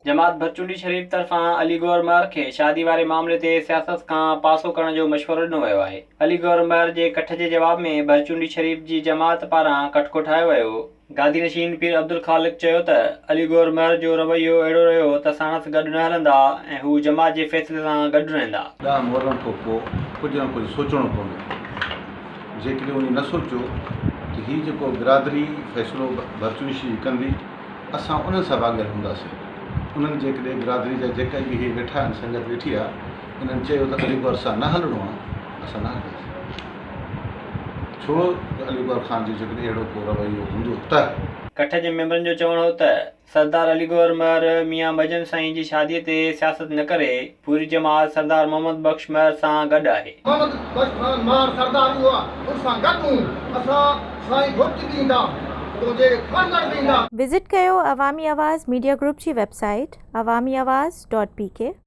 جماعت ڀرچونڊي شريف طرفان علي گوهر مهر کي شادي واري معاملي تي سياست کان پاسو ڪرڻ جو مشورو ڏنو ويو آهي. علي گوهر مهر جي ڪٺ جي جواب ۾ ڀرچونڊي شريف جي جماعت پاران ڪٺ ڪوٺايو ويو. گادي نشين پير عبدالخالق چيو ته علي گوهر مهر جو رويو اهڙو رهيو ته ساڻس گڏ نه هلندا ۽ هو جماعت جي فيصلي سان گڏ رهندا. ڏانهن موڙڻ کان پوء ڪجهه نه ڪجهه سوچڻو پوندو. جيڪڏهن انهي نه سوچيو ته هي جيڪو برادري فيصلو ڀرچونشي جي ڪندي اسان انهن سان واڳيل هونداسين. انهن جيڪڏهن برادري جا جيڪي به هي ويٺا آهن سنگت ويٺي آهي انهن چيو ته علي گوهر سان نه هلڻو آهي اسان نه هلنداسين. ڇو جو علي گوهر خان جو جيڪڏهن اهڙو ڪو رويو هوندو ته. ڪٺ جي ميمبرن جو چوڻ هو ته سردار علي گوهر مهر ميان مجن سائين جي شادي تي سياست نه ڪري، پوري جماعت سردار محمد بخش مهر سان گڏ آهي. محمد بخش مهر سردار اهو آ ان سان گڏ هون اسان سائين گهوٽ به ايندا تنهنجي خانڳڙهه به ايندا. وزٽ ڪيو عوامي آواز ميڊيا گروپ جي website Awami Awaz dot P K.